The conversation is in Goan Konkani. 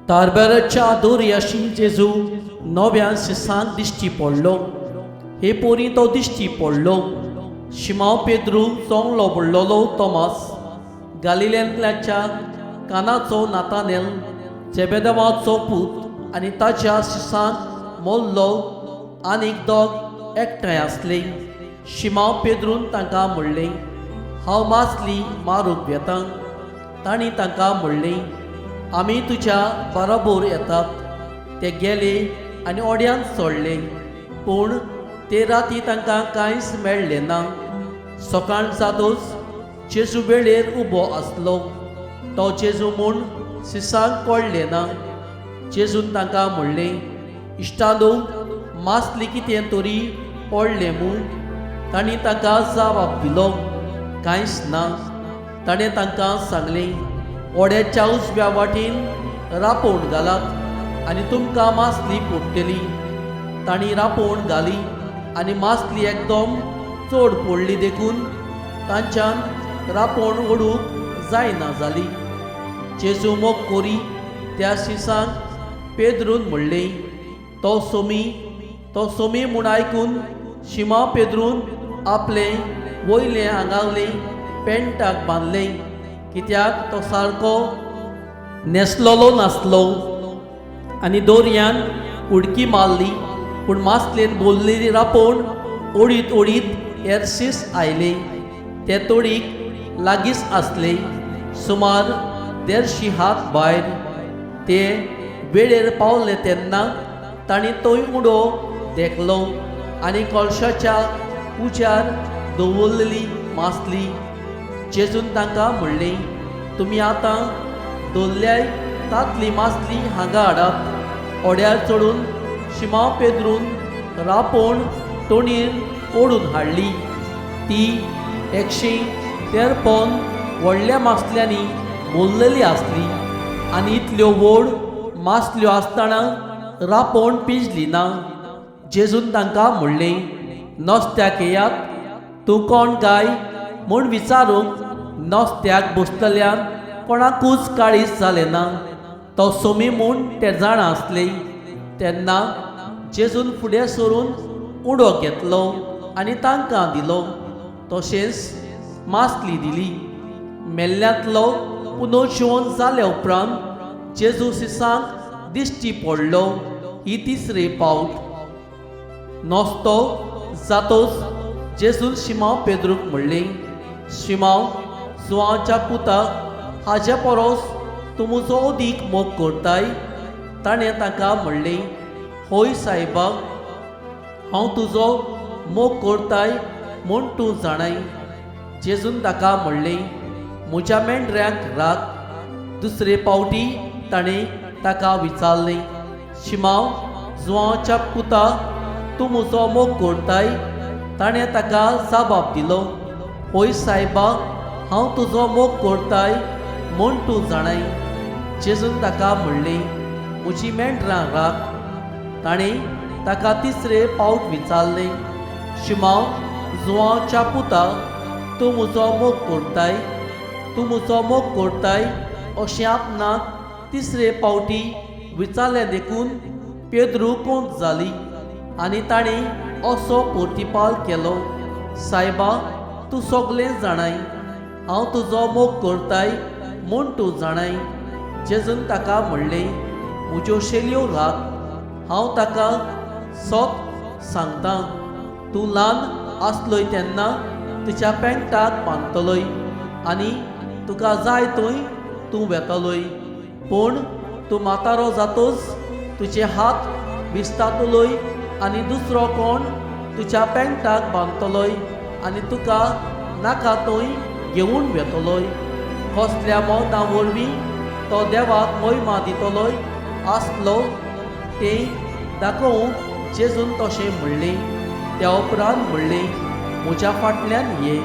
तारबेराच्या दोरयाशी जेजू नव्यान शिसांक दिश्टी पडलो. हे पोरी तो दिश्टी पडलो. शिमांव पेद्रू, चोंगलो म्हणलोलो तोमास, गालिलेंतल्याच्या कानाचो नातानेल, जेबेदेवाचो पूत आनी ताच्या शिसांक मोल्लो आनीक दोग एकठांय आसले. शिमांव पेद्रून तांकां म्हणलें, हांव मासली मारूंक वेतां. तांणी तांकां म्हणलें, आमी तुज्या बरोबर येतात. ते गेले आनी ओड्यान सोडले, पूण ते राती तांकां कांयच मेळ्ळें ना. सकाळ जातूच जेजू वेळेर उबो आसलो. तो जेजू म्हूण शिसांक कळ्ळें ना. जेजून तांकां म्हणलें, इश्टांनो, मासली कितें तरी पडलें मूं? तांणी ताका जवाब दिलो, कांयच ना. ताणें तांकां सांगलें, ओड्याच्या उजव्या वाटेन रापोण घालात आनी तुमकां मासली पडटली. तांणी रापोण घाली आनी मासली एकदम चड पडली देखून तांच्यान रापोण ओडूंक जायना जाली. जेजू मोग कोरी त्या शिसांक पेद्रून म्हणलें, तो सोमी. तो सोमी म्हूण आयकून शिमा पेद्रून आपलें वयलें आंगावलें पेंटाक बांदलें, कित्याक तो सारको न्हेसलेलो नासलो, आनी दोरयान उडकी मारली. पूण मासलेन बोल्लेली रापोण ओडीत ओडीत एरसीस आयले. ते तोडीक लागींच आसले, सुमार 150 हात भायर. ते वेळेर पावले तेन्ना तांणी थंय उडो देखलो आनी कळशाच्या उज्यार दवरलेली मासली. जेजून तांकां म्हणलें, तुमी आतां दवरल्याय तांतली मासली हांगा हाडात. ओड्यार चडून शिमांव पेद्रून रापोण तोणीर ओडून हाडली. ती 153 व्हडल्या मासल्यांनी भरलेली आसली आनी इतल्यो व्हड मासल्यो आसतना रापोण पिजली ना. जेजून तांकां म्हणलें, नोस्त्याक येयात. तूं कोण काय म्हूण विचारूंक नोस्त्याक बसतल्यान कोणाकूच काळीज जालें ना. तो सोमी म्हूण ते जाणा आसले. तेन्ना जेजून फुडें सरून उडो घेतलो आनी तांकां दिलो, तशेंच मासली दिली. मेल्ल्यांतलो पुनर्जिवन जाल्या उपरांत जेजू शिसांक दिश्टी पडलो ही तिसरे पावट. नोस्तो जातोच जेजून शिमांव पेद्रूक म्हणलें, शिमांव जुवांच्या पुता, हाजे परस तूं म्हजो अदीक मोग करताय? ताणें ताका म्हणलें, हय सायबा, हांव तुजो मोग करताय म्हूण तूं जाणाय. जेजून ताका म्हणलें, म्हज्या मेंढऱ्यांक राख. दुसरे पावटी ताणें ताका विचारलें, शिमांव जुवांच्या पुता, तूं म्हजो मोग करताय? ताणें ताका जबाब दिलो, हय सायबा, हांव तुजो मोग करताय म्हूण तूं जाणाय. जेजून ताका म्हणलें, म्हजी मेंढरां राख. ताणें ताका तिसरे पावट विचारलें, शिमांव जुवांच्या पुता, तूं म्हजो मोग करताय? तूं म्हजो मोग करताय अशें आपणाक तिसरे पावटी विचारलें देखून पेद्रू कोंत जाली आनी ताणें असो प्रतिपाल केलो, सायबा, तूं सगळें जाणाय, हांव तुजो मोग करताय म्हूण तूं जाणाय. जेजून ताका म्हणलें, म्हज्यो शेलयो राख. हांव ताका सत सांगता, तूं ल्हान आसलोय तेन्ना तुज्या पेंटाक बांदतलोय आनी तुका जाय थंय तूं वेतलोय, पूण तूं म्हातारो जातोच तुजे हात विस्तातलोय आनी दुसरो कोण तुज्या पेंटाक बांदतलोय आनी तुका नाका थंय घेवन वेतलोय. कसल्या मोदां वरवीं तो देवाक मोहिमा दितलोय आसलो तें दाखोवंक जेजून तशें म्हणलें. त्या उपरांत म्हणलें, म्हज्या फाटल्यान ये.